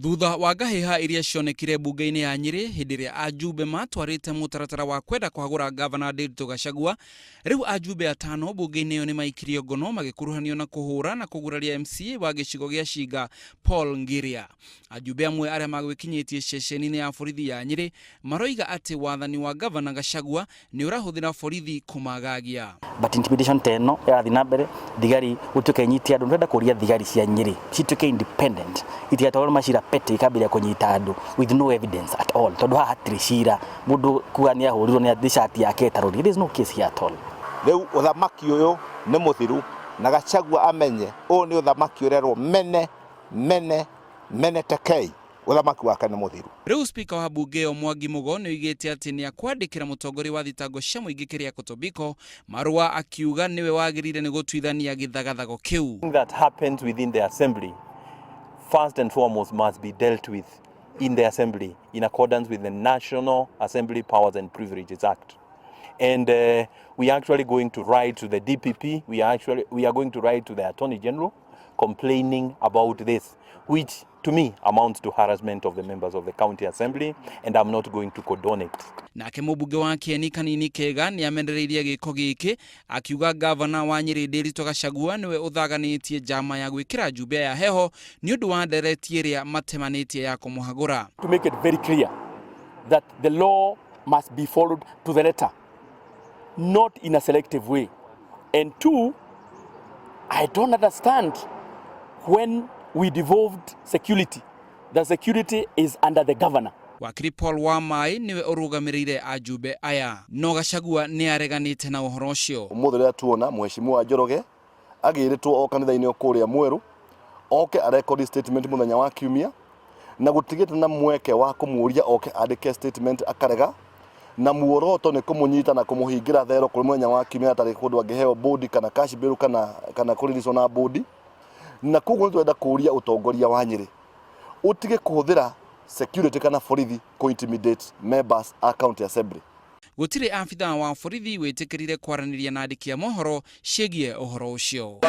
Thutha wa ngahĩha iria cionekire mbunge-inĩ ya Nyĩrĩ hĩndĩ ĩrĩa ajumbe matwarĩte mũtaratara wa kwenda kũhagũra ngavana Ndiritu Gachagua, rĩu ajumbe atano mbunge-inĩ ĩyo nĩmaikirio ngono magĩkuruhanio na kũhũra na kũguraria MCA wa gĩcigo gĩa Shinga Paul Ngiria. Ajumbe amwe arĩa magwĩkinyĩtie ceceni-inĩ ya borithi ya Nyĩrĩ maroiga atĩ wathani wa ngavana Gachagua nĩ ũrahũthĩra borithi kũmagagia. But intimidation ta ĩno ĩrathiĩ na mbere, thigari gũtuĩka inyite andũ. Nĩtũrenda kũria thigari cia Nyĩrĩ cituĩke independent, itigatwarwo macira petty ikambĩrĩria kũnyita andũ with no evidence at all, tondũ haha hatirĩ cira. Mũndũ kuga nĩ ahũrirwo nĩ cati yake ĩtarũri, there is no case here at all. Rĩu ũthamaki ũyũ nĩ mũthiru na Gachagua amenye ũyũ nĩ ũthamaki ũrerwo mene mene mene tekei. Ũthamaki wake nĩ mũthiru. Rĩu Speaker wa mbunge ĩyo Mwangi Mugo nĩ oigĩte atĩ nĩ akwandĩkĩra mũtongoria wa thitango cia mũingĩ Keriako Tobiko marũa akiuga nĩwe wagĩrĩire nĩ gũtuithania gĩthagathago kĩu. That happens within the assembly first and foremost must be dealt with in the assembly in accordance with the National Assembly Powers and Privileges Act. And we are actually going to write to the DPP, we are going to write to the Attorney General complaining about this, which to me amounts to harassment of the members of the county assembly, and I'm not going to condone it. Nake mũmbunge wa Kieni Kanini Kega nĩ amenereirie gĩko gĩkĩ akiuga ngavana wa Nyĩrĩ Ndiritu Gachagua nĩwe ũthaganĩtie njama ya gwĩkĩra njumbe ya heho nĩ ũndũ wa ndereti ĩrĩa matemanĩtie ya kũmũhagũra. To make it very clear that the law must be followed to the letter, not in a selective way. And two, I don't understand when we devolved security, the security is under the governor. Wakiri Paul Wamai niwe ũrũgamĩrĩire ajumbe aya no Gachagua nĩ areganĩte na ũhoro ũcio. Ũmũthĩ rĩrĩa tuona mheshimiwa Njoroge agĩrĩtwo o kanitha-inĩ o kũrĩa Mwerũ oke arekodi statement mũthenya wa kiumia na gũtigĩte na mweke wa kũmũria oke andĩke statement akarega, na muoroto nĩ kũmũnyita na kũmũhingĩra thero kũrĩ mũthenya wa kiumia atarĩ kũndũ angĩheo bodi kana cash bail kana kũririco na bodi. Na koguo nĩ tũrenda kũria ũtongoria wa Nyĩrĩ ũtige kũhũthĩra security kana borithi kũ intimidate members a county assembly. Gũtirĩ abithaa wa borithi wĩtĩkĩrire kwaranĩria na andĩki a mohoro ciĩgiĩ ũhoro ũcio.